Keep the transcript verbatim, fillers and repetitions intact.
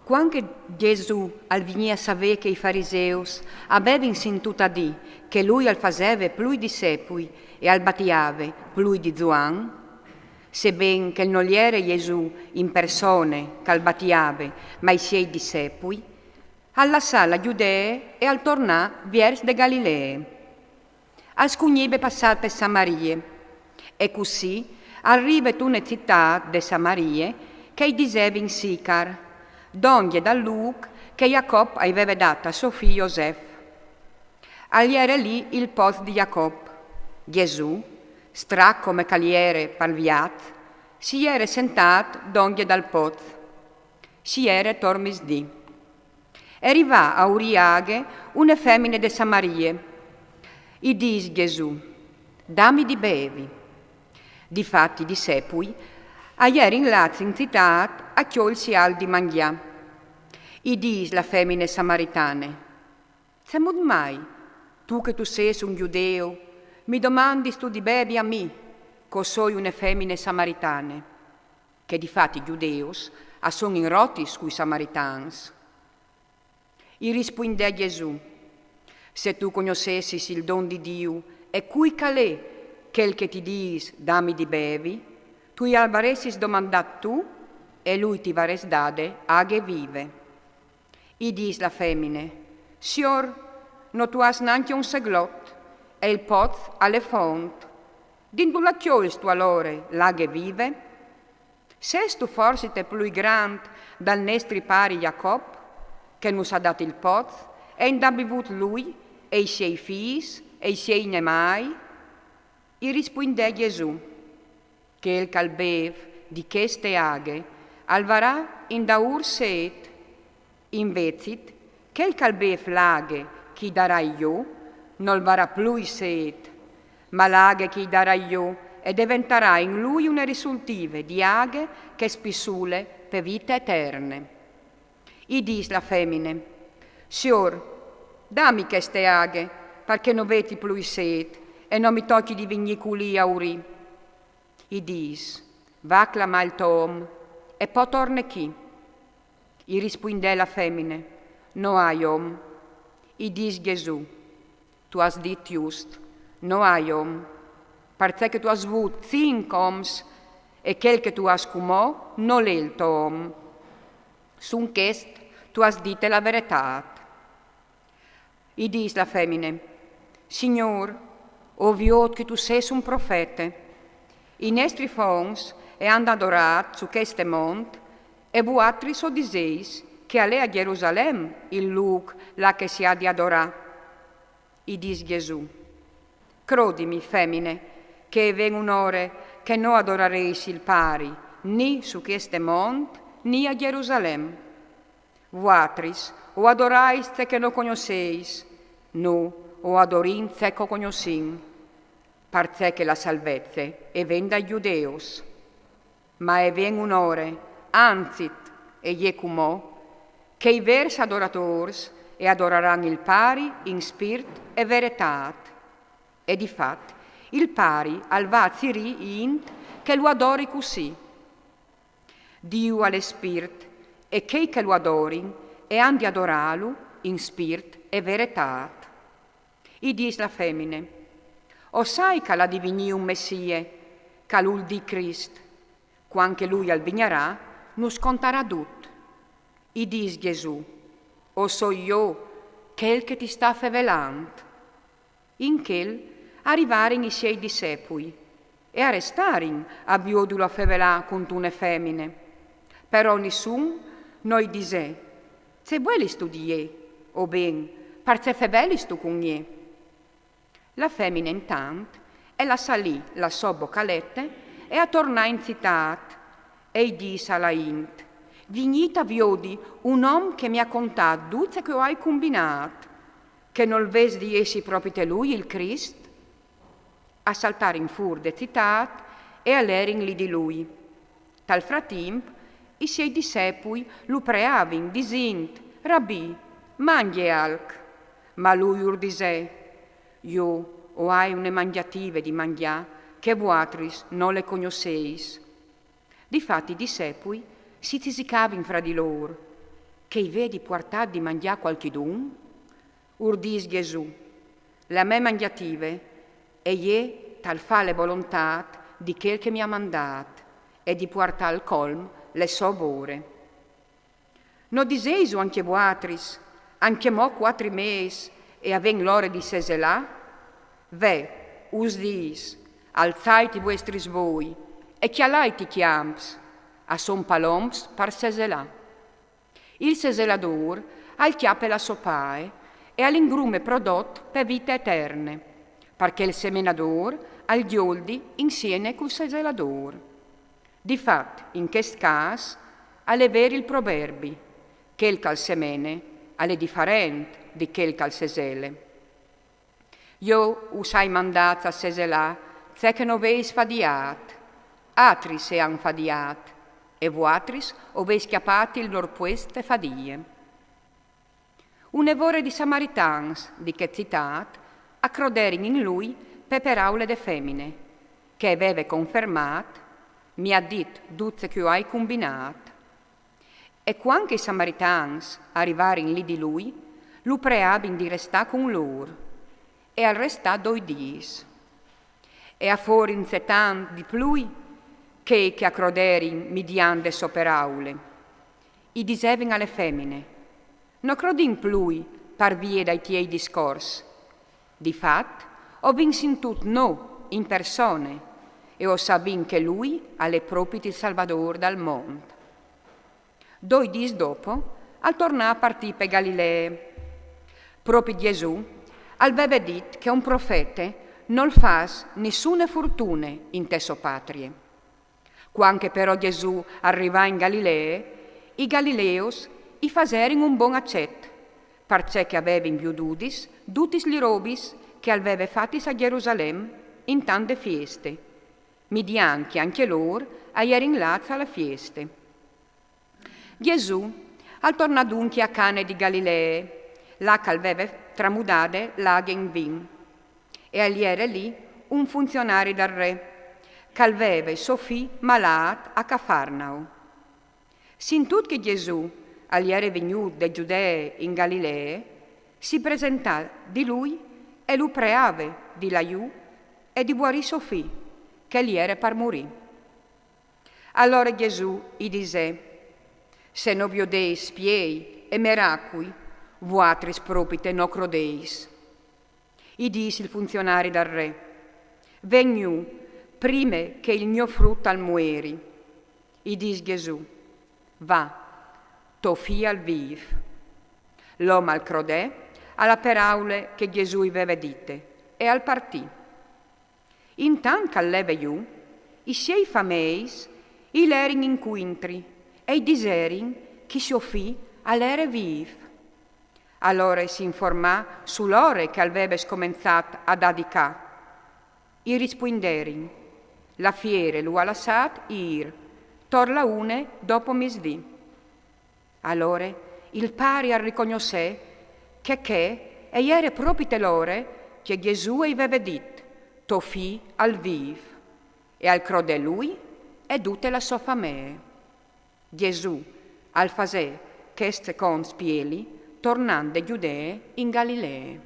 Cuant che Jesù al vignì a savê che i fariseus a vevin sintût a dî che lui al faseve plui discepui e al batiave plui di Zuan, seben che nol jere Jesù in persone che al batiave, ma i siei discepui, al lassà la Judee e al tornà viers de Galilee. Al scugnibe passâ pe Samarie, e cussì al rive tune citât de Samarie che i disevin Sicar, dongje dal lûc che Jacop i veve dât a so fi Josef. Al jere li il poç di Jacop. Jesù, strac come che al jere pal viaç, si jere sentât dongje dal poç. Si jere tor misdì. E rivà a urî aghe une femine de Samarie. I dîs Jesù: «Dami di bevi». Difat i discepui a jerin lâts in citât a cjolsi alc di mangjâ. I dîs la femine samaritane: «Cemût mai, tu che tu sês un judeu, mi domandistu di bevi a mi, che o soi une femine samaritane?» Che difat i judeus a son in rotis cui samaritans. I rispuindè Jesù: «Se tu cognossessis il don di Diu e cui che al è chel che ti dîs: dami di bevi, tu i al varessis domandât tu, e lui ti varès dade aghe vive». I dîs la femine: «Siôr, no tu âs nancje un seglot, e il poç al è font. Di dulà cjolstu alore l'aghe vive? Sêstu forsit plui grant dal nestri pari Jacop, che nus à dât il poç, e indà bivût lui, e i siei fîs, e i siei nemâi?» I rispuindè Jesù: «Chel che al bêf di cheste aghe al varà indaûr sêt. Invezit, chel che al bêf l'aghe che i darai jo nol varà plui sêt, ma l'aghe che i darai jo e deventarà in lui une risultive di aghe che e spissule pe vite eterne». I dîs la femine: «Siôr, dami cheste aghe, parcè no vedi plui sêt e no mi tochi di vignî culì a urî». I dîs: «Va a clamâ il to om e po torne chi». I rispuindè la femine: «No ai om». I dîs Jesù: «Tu âs dit just, no ai om, parcè che tu âs vût cinc oms, e chel che tu âs cumò nol è il to om. Sun chest tu âs dite la veretât». I dîs la femine: «Signôr, o viôt che tu sês un profete. I nestris fonts e àn adorât su cheste mont, e vuatris o diseis che al è a Gjerusalem il lûc là che si à di adorâ». I dîs Jesù: «Crodimi, femine, che e ven une ore che no adorareis il Pari, ni su cheste mont, ni a Gjerusalem. Vuatris o adorais ce che no cognosseis, nô o adorìn ce che o cognossìn, parcè che la salvece e ven dai judeus. Ma e ven une ore, anzit e je cumò, che i vêrs adoratôrs e adoraran il Pari in spirt e veretât. E difat, il Pari al va a cirî int che lu adori cussì. Diu al è spirt, e chei che lu adorin e àn di adorâlu in spirt e veretât». I dîs la femine: «O sai che al à di vignî un Messie, che al vûl dî Crist. Cuant che lui al vignarà, nus contarà dut». I dîs Jesù: «O soi jo chel che ti sta fevelant». In chel a rivarin i siei discepui e a restarin a viodilu a fevelâ cuntune femine. Però nissun no i disè: «Ce vuelistu di jê?» o ben: «Parcè fevelistu cun jê?» La femine intant e lassà li la sô bocalete e a tornà in citât, e i dîs a la int: «Vignît a viodi un om che mi à contât dut ce che o ai cumbinât, che nol vês di jessi propite lui il Crist?» A saltarin fûr de citât e a lerin li di lui. Tal fratimp, i siei discepui lu preavin, disint: «Rabì, mangje alc». Ma lui ur disè: «Jo o ai une mangjative di mangjâ che vuatris no le cognosseis». Difat i discepui si cisicavin fra di lôr: che i vedi puartât di mangjâ cualchidun? Ur dîs Jesù: La mê mangjative e je tal fâ le volontât di chel che mi à mandât e di puartâ al colm le sô vore. No disêso ancje vuatris: Ancjemò cuatri mês e a ven l'ore di seselâ? Ve, us dîs, alçait i vuestris voi e cjalait i cjamps, a son paloms par seselâ. Il seseladôr al cjape la sô pae e al ingrume prodot pe vite eterne, par che il semenadôr al gjoldi insieme cul seseladôr. Di fat, in chest câs, al è vêr il proverbi: chel che al semene al è difarent di chel che al sesele. Jo us ai mandâts a seselâ ce che no vês fadiât, atris e àn fadiât, e vuatris o vês cjapât il lôr puest de fadie. Une vore di samaritans di chê citât a croderin in lui pe peraule de femine, che e veve confermât: Mi à dit dut ce che jo ai cumbinât. E cuant che i samaritans a rivarin li di lui, lu preavin di restâ cun lôr, e al restà doi dîs. E a forin cetant di plui chei che a croderin midiant de sô peraule. I disevin a le femine: No crodìn plui par vie dai tiei discors. Di fat, o vin sintût nô in persone e o savìn che lui al è propit il Salvadôr dal mont. Doi dîs dopo, al tornà a partî pe Galilee. Propit Jesù al veve dit che un profete nol fâs nissune fortune inte sô patrie. Cuant che però Jesù al rivà in Galilee, i galileos i faserin un bon acet, parcè che a vevin viodudis dutis li robis che al veve fatis a Gjerusalem intant de fieste, midiant che ancje lôr a jerin lâts a la fieste. Jesù al tornà duncje a Cane di Galilee, là che al veve tramudade la aghe in vin. E al jere li un funzionari dal re, che al veve so fi malât a Cafarnao. Sintût che Jesù al jere vignût de Gjudee in Galilee, si presentà di lui e lu preave di lâ jù e di vuarî so fi, che al jere par murî. Alore Jesù i disè: Se no viodês spiei e meracui, vuatris propite no crodeis. I dîs il funzionari dal re: Ven jù, prime che il gno frut al mueri. I dîs Jesù: Va, to fi al vîf. L'om al crodè a la peraule che Jesù i veve dite e al partì. Intant che al leve jù, i siei fameis i lerin incuintri e i diserin che so fi al ere vîf. Alore si informà su l'ore che al veve scomenzât a dâ di cà. I rispuinderin: La fiere lu à lassât îr tor la une dopo misdì. Alore il pari al ricognossè che chê e jere propite l'ore che Jesù i veve dit: To fi al vîf. E al crodè lui e dute la sô famee. Jesù al fasè chest secont spieli tornant de Gjudee in Galilee.